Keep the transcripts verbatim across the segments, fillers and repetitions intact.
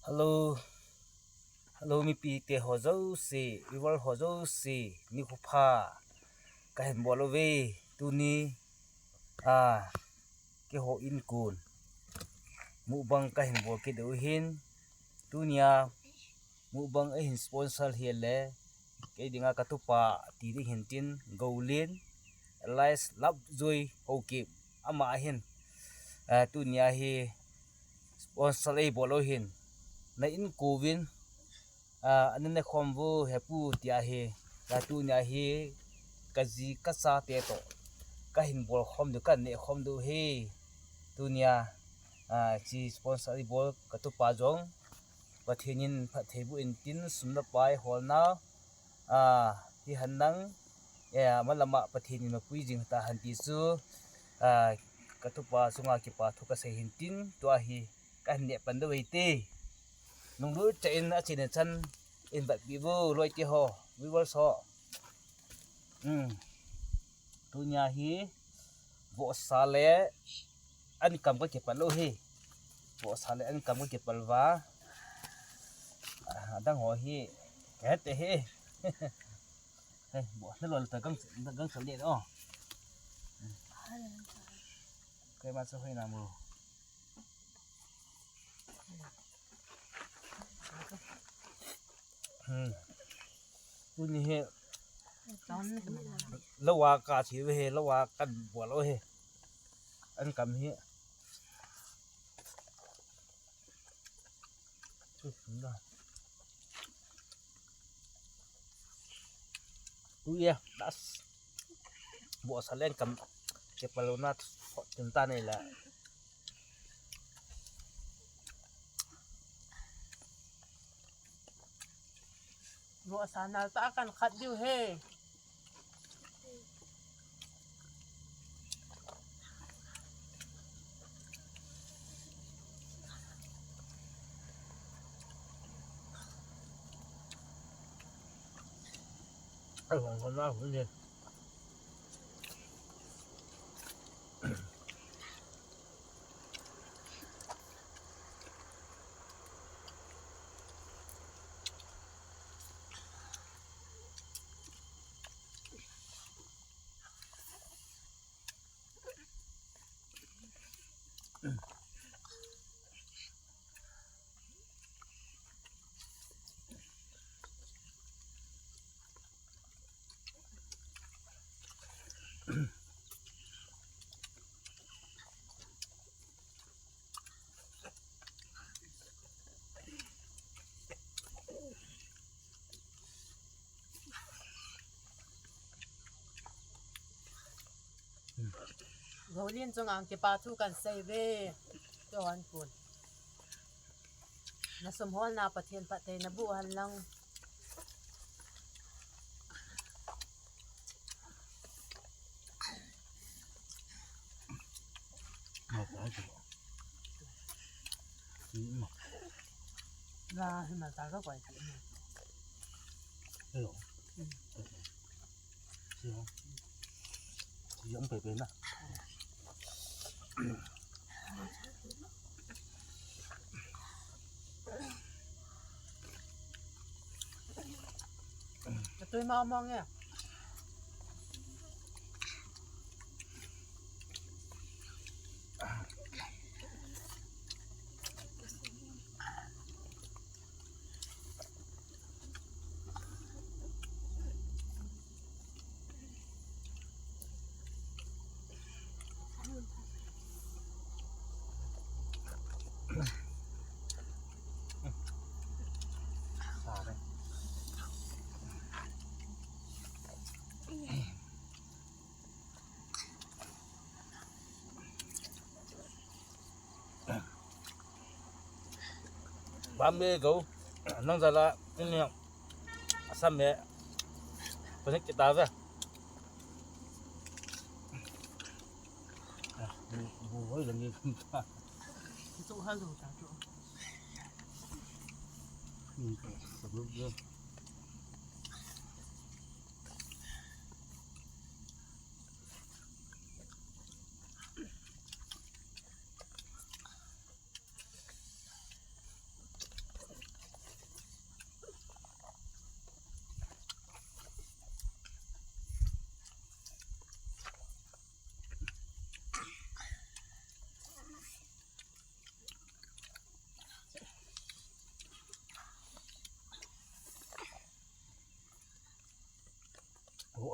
Hello, hello, mipite ho jouse, viewer ho jouse, nikho pha kahin bol uve. Tuni, ah, keiho in kon mukbang kahin bol kit u ahin. Tunia mukbang ahin sponsor hi le, kei dinga katupa ti ding hintin, Golin, alias Love Joy Haokip, ama ahin. Ah, tunia hi sponsor eibol u ahin. Na in kovin, ah, ana ne khom uvo hepu tia hi. Ah, tunia hi kaji kachate toh kahin bol khom diu, kahin ne khom diu ahi. Tunia, ah, chi sponsor eibol katupa jong Pathen in phatthei boh intin, sum le pai holna, ah, hi henlang, eh, ama lama Pathen in mapui jing tahen ti chu, ah, katupa chunga kipa thu kasei hintin, tua hi kahin ne pan diu ahi te. Nunglut cheh in achena chan in vetpeh uvo, loite ho, viewers ho. Hmm. Tunia hi vohsa le ankam kakipal u ahi. Vohsa le ankam kakipal uva. Ah, adang ho hi kahet e. Hei, vohsa le lou ta gang, gang sal le o. Keima chu hoina mo. Hmm. Tuni hi lou a kache uve, lou a kabol uve. Ankam hi. Ui ya, das. Vohsa le ankam kipal u na, tin ta nei la. Vohsa nal ta kan khat diu ahi. Ai, hong hong na hong ni. Golin chunga kipa thu kan sei uve. Tua hon pun. Na sum holna Pathen phatthei naboh hen lang. La, hi ma ta ka kwai ti. Hello. Siya. Siya ang pepe na. Ito yung mga mong yan. Bambe go, nang jala, ini yang, asam ya, banyak kita aja. Ah, bu, bu, bu, lagi. Itu hal tu, tak tu. Hmm, sebelum dia.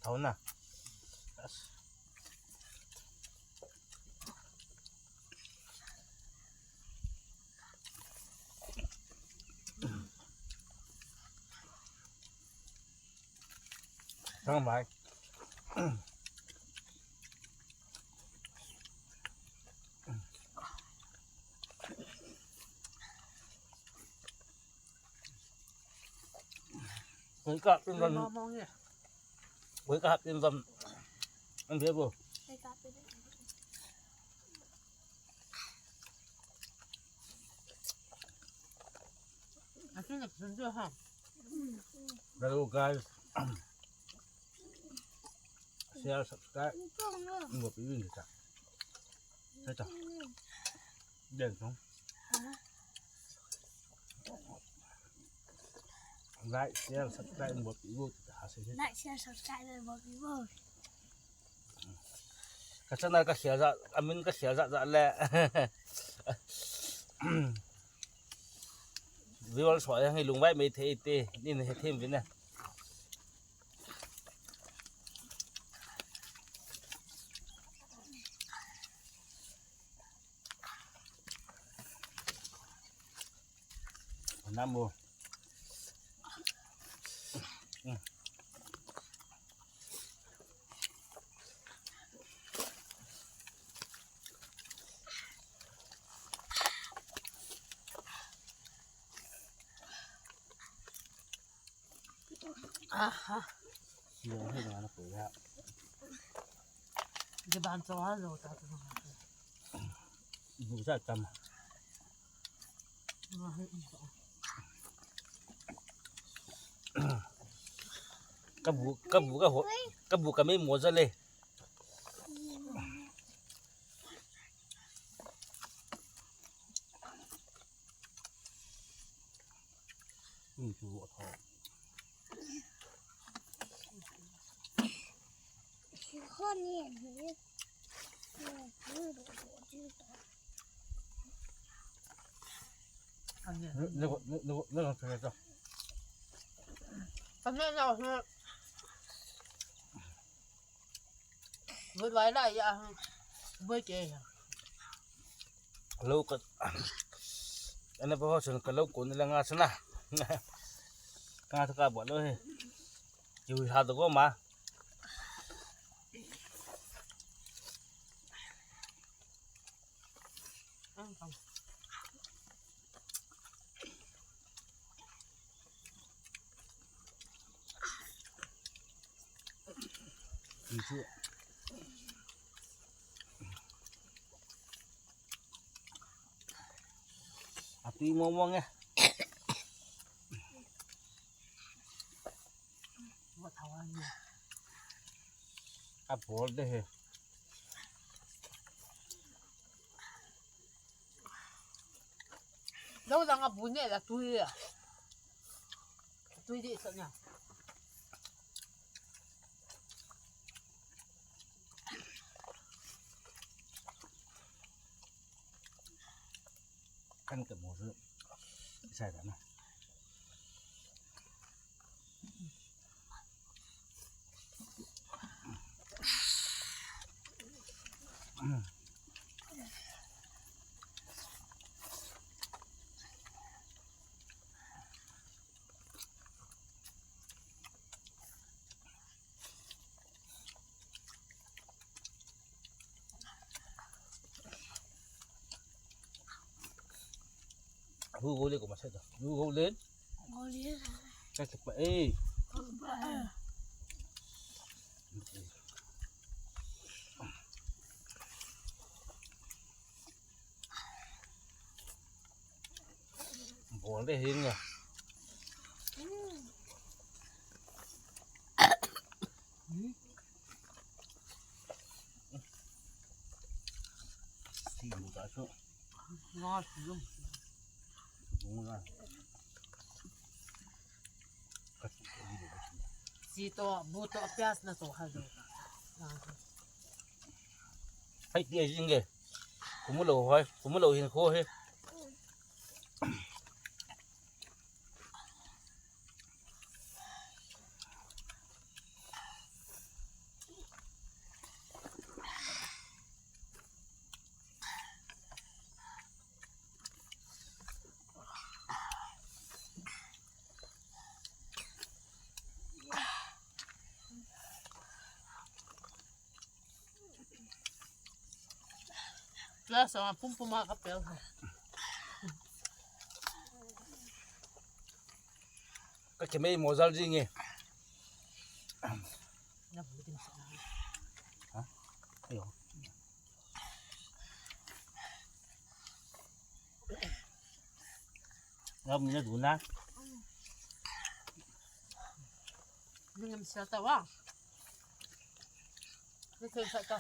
Thau na. Thang mai. Koi ka pin ron. Mong mong ye. Koi ka pin ron. An phe bo. Koi ka pin. Asin na pin jo ha. Hello guys. Share, subscribe. Ngo pi win ta. Sai ta. Den song. Like, share, subscribe, and what you go to the house. Like, share, subscribe, and what you go. Ka channel ka share ja, amin ka share ja ja le. Viewers ho yang lungvai mai thei te, nin he them vin na. Nam bo. Aha. Sila ni na ko ya. Di ban so ha lo ta tu. Bu sa tam. Ka bu, ka bu, ka ho, ka bu ka mei mo ja le. Lo ka, ana pa ho chun ka lo ko ni la nga chana. Ka tha ka bo lo he. Ki hui ha do ko ma. Atui mo mo nge. Abol de he. Lo lang abu ne la tui a. Tui di sa nya. Kan ka mo su. Sai da na. Hu go le ko ma se da. Hu go le. Go le. Ka se pa e. Ka se pa e. Bol de hing a. Ti bu ta so. Nga si lo. Bu nga. Ka ti ko ni lo. Si to, bu to, pyas na to ha lo. Hai ti ai jing ge. Kumulo hoi, kumulo hin ko he. Lasa pum pum a ka pel. Ka kemei mozal jing e. Na bu ding sa. Ha? Ayo. Ngam ni na du na. Ni ngam sa ta wa. Ni thei sa ta.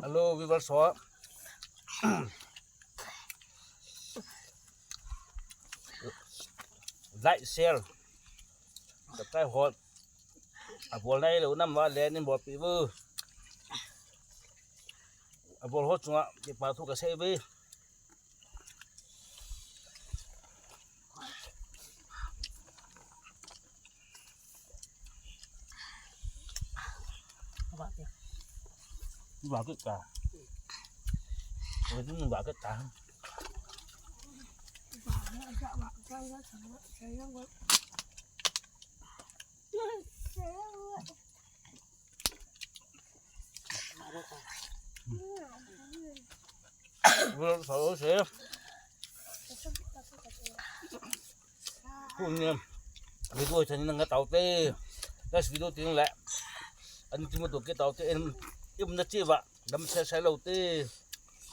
Hello, viewers ho. Like, share. Subscribe ho. Abol nai lou nam va le nin bolpi vu. Abol ho chunga kipa thu kasei ve. Ba ke ta. Ba ke ta. Video channel nang ka tau te. Next video ting le. An ti mo to ke tau te. Em, em na chi va. Dam se se lo te.